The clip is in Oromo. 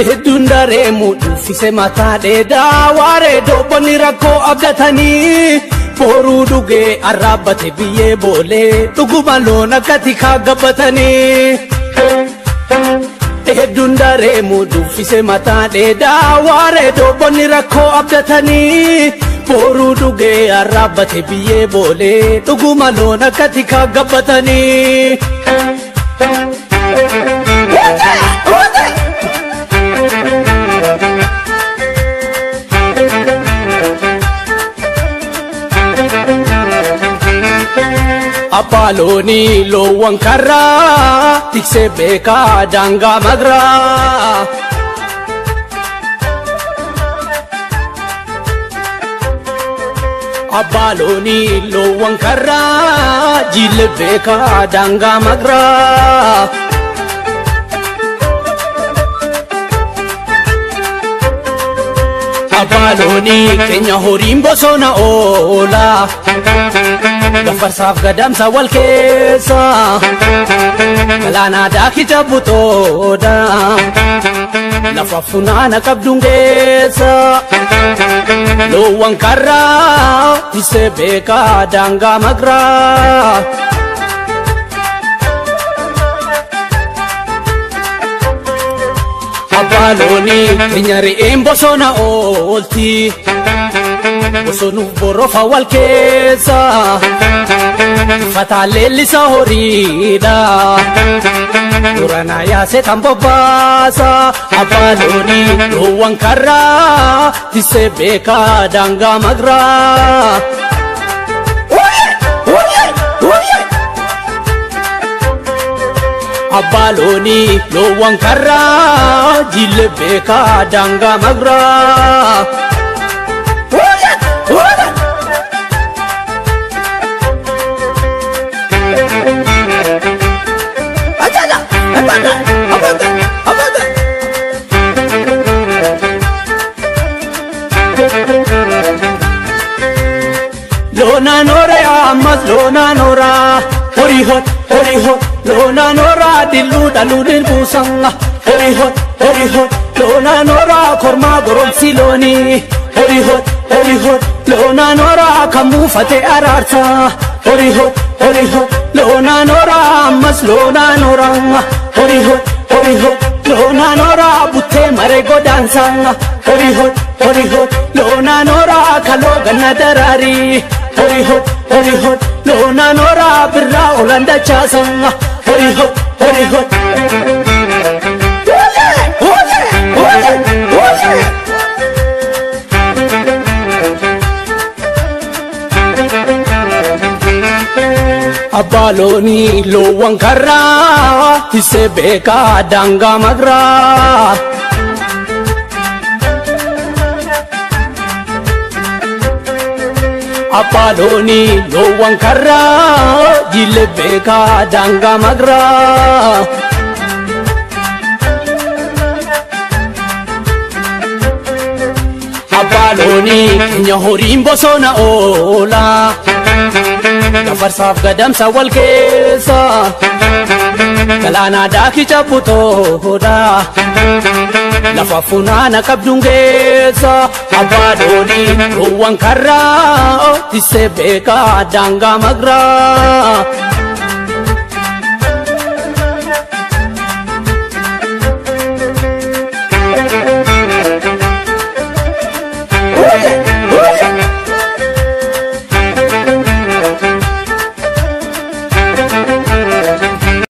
Hedduun dareemu dhuffise mataa dheedaa waaree doobonni rakkoo abdatanii boruu dhugee arraabbate biyyee boolee dhuguma loon akka tikaa gabbatanii. Hedduun dareemu dhuffise mataa dheedaa waaree doobonni rakkoo abdatanii boruu dhugee arraabbate biyyee boolee dhuguma loon akka tikaa gabbatanii. Abbaa loonii loowwan karraa tiksee beekaa daangaa magraa. Abbaa loonii loowwan karraa jiille beekaa daangaa magraa. Abbaa loonii keenya horiin bosona oola. Gafarsaaf gadamsa wal keessa galaana daakicha butooda lafa funaana qabduun geessa loowwan karraa tisee beekaa daangaa magraa. Abbaa loonii keenya re'een bosona oolti. Bosonuuf borofa wal keessa fataa leellisa horiidha duranaa yaase tan bobbaasa. Abbaa loonii loowwan karraa tisee beekaa daangaa magraa. Abbaa loonii loowwan karraa jiille beekaa daangaa magraa. Loonaan horaa ammas loonaan horaa horii hot horii hot loonaan horaa dilluu dhaluun buusan horii hot horii hot loonaan horaa kormaa goromsi loonii horii hot horii hot loonaan horaa kan buufate araarsa horii hot horii hot loonaan horaa ammas loonaan horaa horii hot horii hot loonaan horaa buttee maree godaansa horii hot horii hot loonaan horaa kaloo ganna daraarii. Horii hot horii hot loonaan horaa birraa olan dachaasa horii hot horii hot. Abbaa loonii loowwan karraa tisee beekaa daangaa magraa. Abbaa loonii loowwan karraa jiille beekaa daangaa magraa. Abbaa loonii keenya horiin bosona oola gafarsaaf gadamsa wal keessa galaana daakicha butooda lafa funaana qabduun geessa. Abbaa loonii loowwan karraa tisee beekaa daangaa magraa.